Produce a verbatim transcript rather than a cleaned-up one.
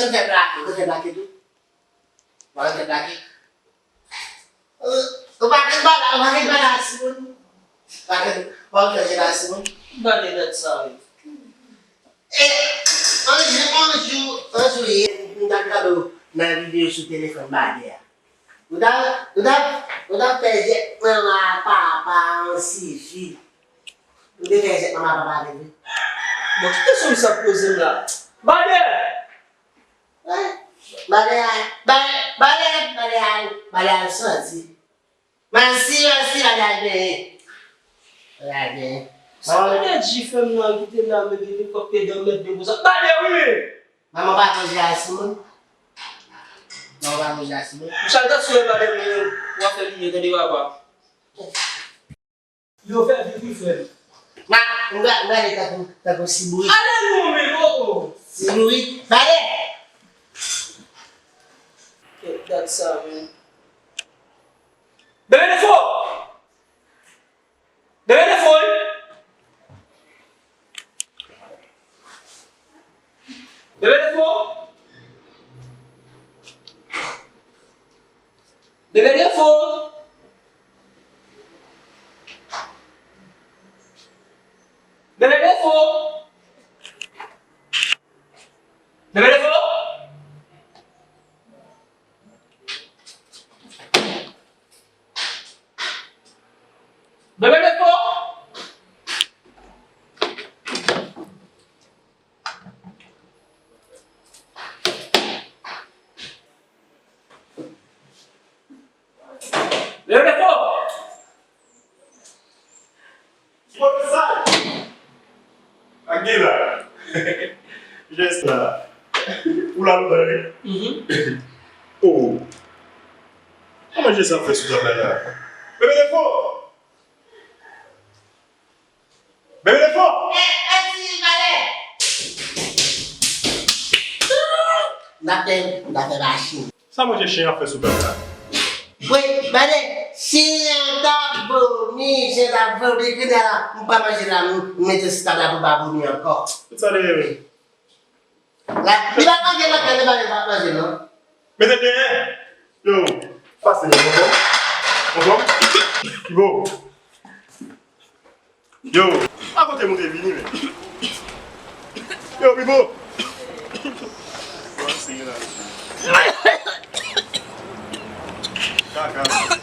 Ou te plake, ou te plake tou. Ou pa te plake. Ou pa gen bala, ou pa gen bala sou moun. Ou pa gen, ou pa gen bala sou moun. Bale dat sa, wi. E, yon jou, yon jou, yon jou ye, m t ap gade w nan videyo sou telefòn Badè a. Ou t ap, ou t ap, ou t ap fè jèt manman ak papa an sivil. Ou te fè jèt manman ak papa avè vre. Bon, ki kesyon sa ap poze m la? Badè! Badè a, Badè, Badè, Badè a, Badè a sòti. Mansi, mansi, Badè a genyen. Badè a genyen. Sa Badè di fè m nan kite la, men gen kòk pedan mèt de konsa. Badè wi men! Manman pa konn jwe a sou moun. Manman pa konn jwe a sou moun. Ou chal ta sou Badè men, w ap fè li ye, tande papa. Yo fè viri frè m. Ma, m ga-, m gade tankou, tankou sibourik. Ale non men, oh, oh. Sibourik, Badè! Kèt dat sa, men. Bebe Defo! Bebe Defo, wi! Bebe Defo! Bebe Defo! Bebe Defo! Bebe Defo! Bebe Defo! Bebe Defo! Pwovisay! Ak gen la. Jès la. Ou la lontan, wi. Mhm. Oh. Kòman jès ap fè sou tab la la? Bebe Defo! Bebe Defo! Eh, eh, ti Badè! N ap fè, n ap fè machin. Sa manje chen ap fè sou tab la? Wi, Badè, chen an t ap vomi, chen t ap vomi, kounye a la, m pa manje la, m mete sou tab la pou l pa vomi ankò. Tout sa dèyè menm. La, li pa manje nan kè, li pa, li pa manje, non. Mete dèyè. Yo, pase, yo, anfòm? Anfòm? Pipo. Yo, a kote moun te vini, men? Yo, Pipo. Kaka.